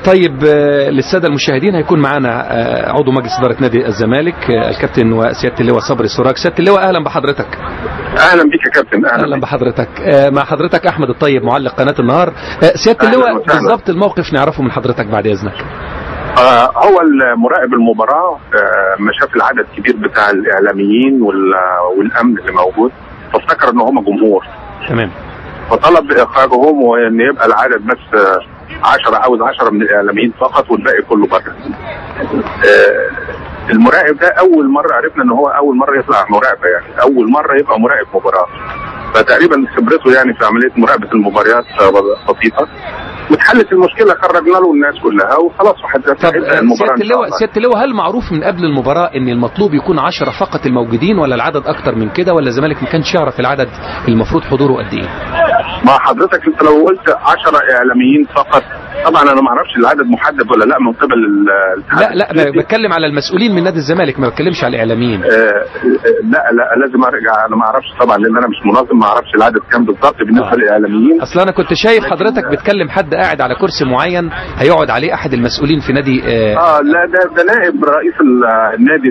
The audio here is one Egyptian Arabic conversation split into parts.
طيب، للسادة المشاهدين هيكون معانا عضو مجلس ادارة نادي الزمالك الكابتن وسياده اللواء صبري سراج. سيادة اللواء اهلا بحضرتك. اهلا بيك يا كابتن. اهلا بحضرتك. مع حضرتك احمد الطيب معلق قناة النهار. سيادة اللواء بالضبط الموقف نعرفه من حضرتك بعد اذنك. هو المراقب المباراة ما شاف العدد الكبير بتاع الاعلاميين والامن اللي موجود، فافتكر ان هم جمهور. تمام. فطلب اخراجهم وان يبقى العدد بس 10، عاوز 10 من الاعلاميين فقط والباقي كله بره. المراقب ده اول مرة عرفنا ان هو اول مرة يطلع مراقبة، يعني اول مرة يبقى مراقب مباراة، فتقريبا خبرته يعني في عملية مراقبة المباريات بسيطة. واتحلت المشكلة، خرجنا له الناس كلها وخلاص. طب سيادة اللواء، هل معروف من قبل المباراة ان المطلوب يكون 10 فقط الموجودين، ولا العدد اكتر من كده، ولا الزمالك ما كانش يعرف العدد المفروض حضوره قد ايه؟ ما حضرتك انت لو قلت 10 اعلاميين فقط، طبعا انا ما اعرفش العدد محدد ولا لا من قبل الاتحاد. لا بتكلم على المسؤولين من نادي الزمالك، ما بتكلمش على الاعلاميين. لا لا لازم ارجع، انا ما اعرفش طبعا لان انا مش منظم، ما اعرفش العدد كام بالظبط بالنسبة للاعلاميين. اصل انا كنت شايف حضرتك بتكلم حد قاعد على كرسي معين هيقعد عليه احد المسؤولين في نادي. لا ده نائب رئيس النادي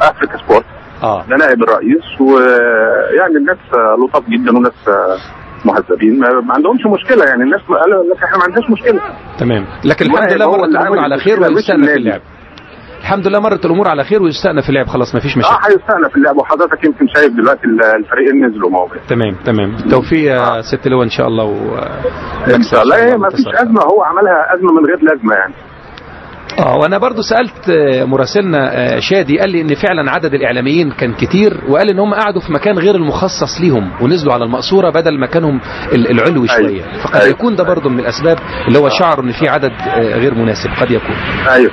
افريكا سبورت. ده نائب الرئيس، ويعني الناس لطاف جدا وناس مهذبين، ما عندهمش مشكلة، يعني الناس قالوا لك احنا ما عندناش مشكلة. تمام. لكن الحمد لله مرت الامور على خير ويستأنف اللعب. الحمد لله مرت الامور على خير ويستأنف اللعب، خلاص ما فيش مشاكل. هيستأنف اللعب، وحضرتك يمكن شايف دلوقتي الفريقين نزلوا موقف. تمام تمام. بالتوفيق يا ست لواء ان شاء الله. ان شاء الله ما فيش ازمة، هو عملها ازمة من غير لازمه يعني. وانا برضو سألت مراسلنا شادي، قال لي ان فعلا عدد الاعلاميين كان كتير، وقال ان هم قعدوا في مكان غير المخصص ليهم ونزلوا على المقصورة بدل مكانهم العلوي شوية. فقد يكون ده برضو من الاسباب اللي هو شعر ان في عدد غير مناسب، قد يكون. ايوه.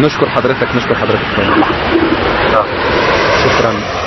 نشكر حضرتك، نشكر حضرتك. شكرا.